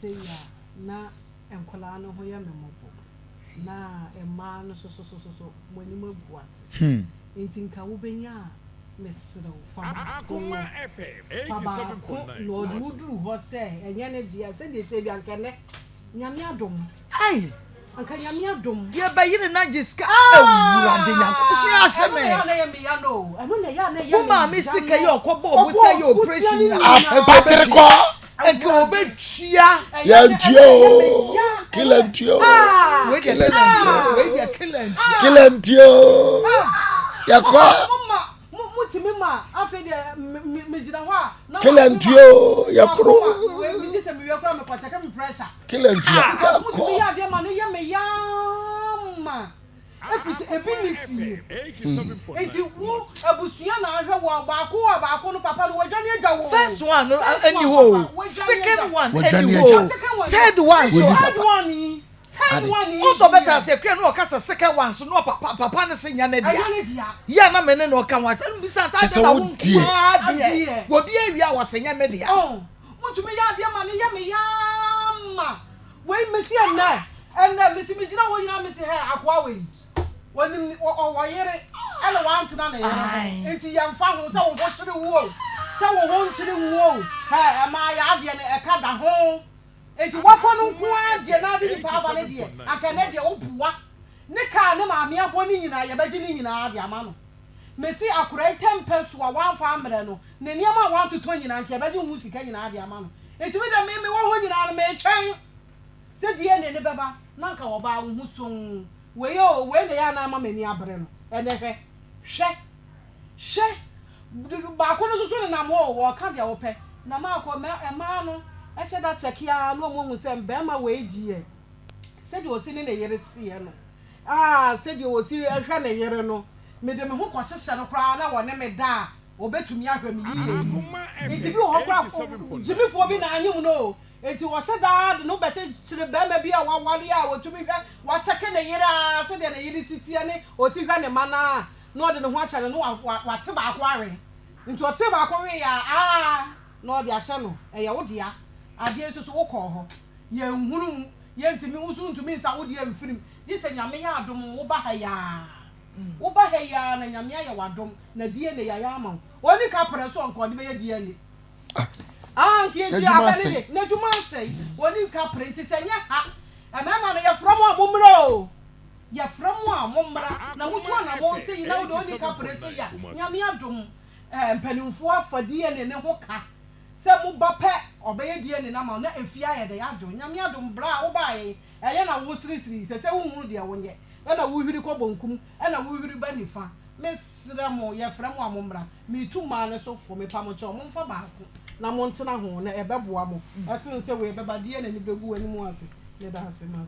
sei a, na nkwadaa no ho yɛ me mmɔbɔ. Na mmaa no sosososo, mo anim agu ase. Nti nka wobɛnya a, mesrɛ wo, fa baako wɔ. Fa baako na ɔde wo duru hɔ sɛ ɛnyɛ ne dea. Sɛdeɛ ɛteɛ biara, anka ɛnnɛ, Nyame adom. Ai. Anka Nyame adom. Yɛ bɛ yere na gye sika awurade nyankopɔn hyɛ ahyɛ me. Ɛno na ɛyɛ a na ɛyɛ me ya no o. Ɛno na ɛyɛ a na ɛyɛ me ya no. Wo maame sika yi ɔkɔ bɔ ɔbo sɛ yɛ operation nyina. Apatere kɔ. Nka ɔbɛ tua. Yɛ ntua o. Kila ntua o. Kila ntua o. Wei deɛ kila ntua. Kila ntua o. Yɛ kɔ. Motumi ma afei deɛ megyina hɔ a na Kila ntua o. Yɛ koro. Megye sɛ mewie koraa mekɔ kyɛkɛ me pressure. Kila ntua. Ah, because Yɛ motumi yɛ kɔ. adeɛ ma no yɛ me yaa ma ɛfiri sɛ ebi ne fie nti wo abusua na ahwɛ wo baako a baako no papa no wadwane agya wo. First one no ɛni hɔ o. Second one ɛni hɔ o. Third one so. Wɔdi Third papa. one yi, third one yi. Wosɔ bɛtɛ ase kura na ɔka sɛ second one so na papa papa ne se nya ne dea. Ɛnyɛ ne dea. Yɛ na me ne na ɔka ho asɛm bisa sɛ Kyɛ sɛ adɛn na wo wo deɛ. nko ara deɛ Adeɛ. obi awia a wɔse nyɛ me dea. Oh, motumi yɛ adeɛ ma no yɛ me yaa ma wei mesi ɛnnɛ ɛnnɛ mesi megyina hɔ nyinaa mesi hɛ akoa wei wɔnim ɔwɔ yere ɛna wantena ne yere ho nti yɛmfa ho sɛ wo ho kyere wo o sɛ wo ho nkyere wo o hɛ ɛmaa yɛ adeɛ no ɛka da ho nti wakɔ no nko ara deɛ na ade nipa aba ne deɛ anka ɛnɛ deɛ woboa ne kaa ne maame abɔ ne nyinaa yɛbɛgye ne nyinaa de ama no. Mese akora yi tɛmpɛ so a wamfa ammrɛ no, ne nneɛma a wantotɔ nyinaa nka yɛbɛgye ho sika nyinaa de ama no. Nti me deɛ me mewɔ hɔ nyinaa no metwɛn sɛ DNA no bɛba na nka ɔbaa wo ho soo. Wei oo wei na ɛyɛ a na ama m'ani abere no. Ɛnɛ hwɛ, hwɛ, hwɛ, baako no nso so nenam hɔ oo ɔɔka deɛ ɔpɛ. Na maakɔ mmaa no hyɛ da kyɛke ara na wɔahu sɛ barima wei deɛ sɛdeɛ ɔsi ne ne yere teɛ no, Ah, sɛdeɛ ɔsi hwɛ ne yere no, mede me ho kɔhyehyɛ no koraa na ɔne me da a, ɔbɛtumi ahwɛ me yie. Nti bi wɔ hɔ koraa, gyimifoɔ bi na anyem no o. Nti ɔhyɛ da ara de ne ho bɛkyekyere barima bi a waware a ɔtumi hwɛ, wakyɛke ne yere ara sɛdeɛ ne yere si teɛ ne ɔsi hwɛ ne mma no ara, na ɔde ne ho ahyɛ no na wate baako awe. Nti ɔtee baako weeɛ a, ah, na ɔde ahyɛ no, ɛyɛ wo dea. Adeɛ nso so wokɔɔ hɔ, yɛnhunu mu. Yɛntumi, wo nso wontumi nsa wo deɛ mfiri mu, gye sɛ Nyame yɛ adom wo ba ha yi ara. Wo ba ha yi ara na Nyame ayɛ wo adom na DNA yɛayɛ ama wo. Ɔnni kaprɛ so a nka ɔde bɛyɛ DNA. Ah, nka yɛntua N'adwuma abɛ ne asɛe. de, n'adwuma asɛe. Ɔnni kaprɛ nti sɛ nyɛ ha. Mmarima no yɛfrɛ mo a mommra o. Yɛfrɛ mo a mommra na motu anamɔn sei na wode ɔnni kaprɛ sei a, Nyame adom eh, mpanimfoɔ afa DNA ne ho ka. Sɛ mo ba pɛ ɔbɛyɛ DNA no ama wo na efie ayɛ dɛ adwo. Nyame adom bra a wo baeɛ yi ɛyɛ na wo seresere yi sɛsɛ wo nhunu deɛ wo nyɛ ɛna wo hwiri kɔ bonkum ɛna wo hwiri ba nifa me srɛ mo yɛ frɛ mo a mo mmra me tu mmaa no so fo me pa mo kyɛw mo nfa baako na mo ntena ho na ɛbɛ boa mo ɛsen sɛ wei ɛbɛba DNA no bɛgu w'anim ase meda ase ma.